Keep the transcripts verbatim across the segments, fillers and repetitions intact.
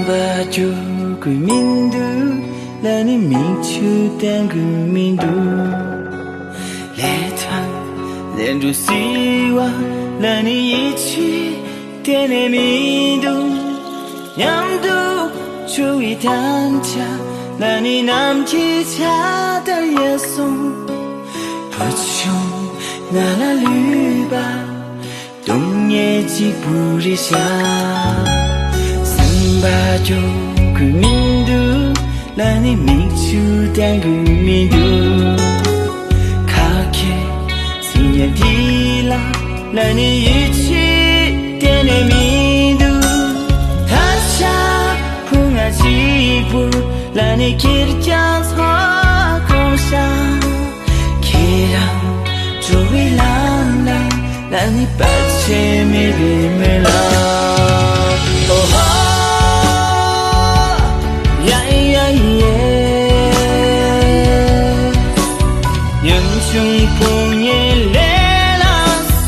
པ་རྒྱུག་གི་མི་འདུག་ལ་ནི་མིག་ཆུ་བཏང་གི་མི་འདུག་ལས་དང་ལས་འགྲོ་སྲིད་བ་ལ་ནི་ཡིད་ཆེས་གཏན་ནས་མི་འདུག་མཉམ་དུ་འཚོ་བའི་དམ་བཅའ་ལ་ནི་ནམ་མཁའི་ཆར་ལྟར་ཡལ་སོང་། བུ་ཆུང་ང་ལ་ལུས་པ། སྟོང་ཉིད་གཅིག་པུ་རེད་ཤག་སེམས་པ་སྐྱོ་གི་མི་འདུག་ལ་ནི་མིག་ཆུ་བཏང་གི་མི་འདུག་ཁ་ཁེ་སི་ཉ་དི་ལ་ལ་ནི་ཡིད་ཆེས་གཏན་ནས་མི་འདུག་ད་ཆ་བུ་ང་གཅིག་པུ་ལ་ནི་ཁེར་རྐྱང་ཚོར་གོམས་ཤག་ཁྱེད་རང་འགྲོ་བའི་ལམ་ལ་ང་ནི་བར་ཆད་མེད་པའི་སྨོན་ལམ། ཨོ་ཧོ། ཡ་ཡ་ཡེ། ཉམ་ཆུང་ཕོ་ཉའི་ལས་ལ་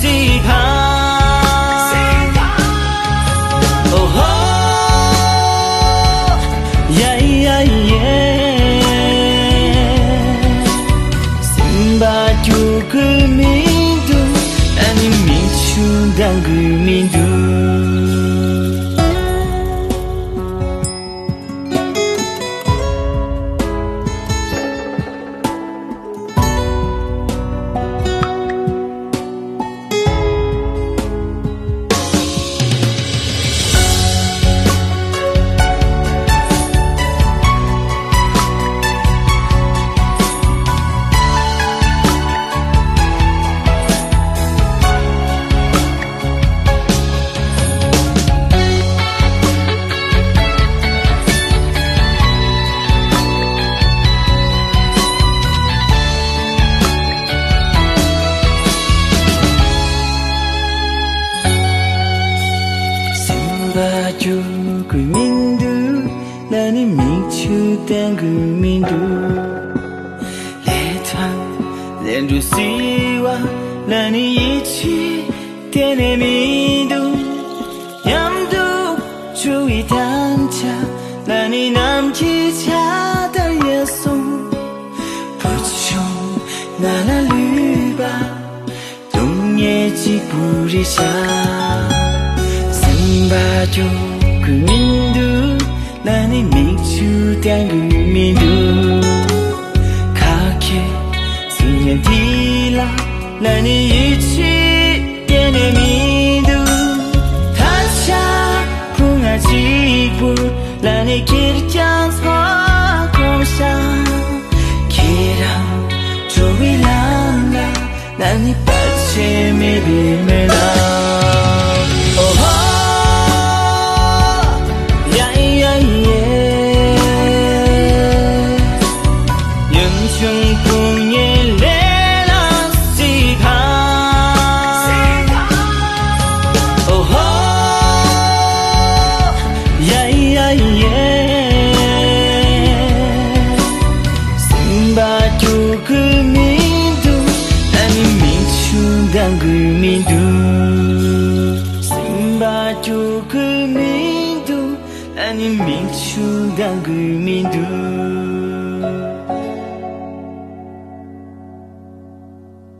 སྲིད་པ། ཨོ་ཧོ། ཡ་ཡ་ཡེ། སེམས་པ་སྐྱོ་གི་མི་འདུག་ཨ་ནི་མིག་ཆུ་འདང་གི་མི་འདུག་སེམས་པ་སྐྱོ་གི་མི་འདུག་ལ་ནི་མིག་ཆུ་བཏང་གི་མི་འདུག་ལས་དང་ལས་འགྲོ་སྲིད་བ་ལ་ནི་ཡིད་ཆེས་གཏན་ནས་མི་འདུག་མཉམ་དུ་འཚོ་བའི་དམ་བཅའ་ལ་ནི་ནམ་མཁའི་ཆར་ལྟར་ཡལ་སོང་། བུ་ཆུང་ང་ལ་ལུས་པ། སྟོང་ཉིད་གཅིག་པུ་རེད་ཤག་སེམས་པ་སྐྱོ་གི་མི་འདུག་ལ་ནི་མིག་ཆུ་བཏང་གི་མི་འདུག་ཁ་ཁེ་སི་ཉ་དི་ལ་ལ་ནི་ཡིད་ཆེས་གཏན་ནས་མི་འདུག་ད་ཆ་བུ་ང་གཅིག་པུ་ལ་ནི་ཁེར་རྐྱང་ཚོར་གོམས་ཤག་ཁྱེད་རང་འགྲོ་བའི་ལམ་ལ་ང་ནི་བར་ཆད་མེད་པའི་སྨོན་ལམ། ཨོ་ཧོ། ཡ་ཡ་ཡེ། ཉམ་ཆུང་ཕོ་ཉའི་ལས་ལ་སྲིད་པ། ཨོ་ཧོ། ཡ་ཡ་ཡེ། སེམས་པ་སྐྱོ་གི་མི་འདུག་ཨ་ནི་མིག་ཆུ་འདང་གི་མི་འདུག་སེམས་པ་སྐྱོ་གི་མི་འདུག་ཨ་ནི་མིག་ཆུ་འདང་གི་མི་འདུག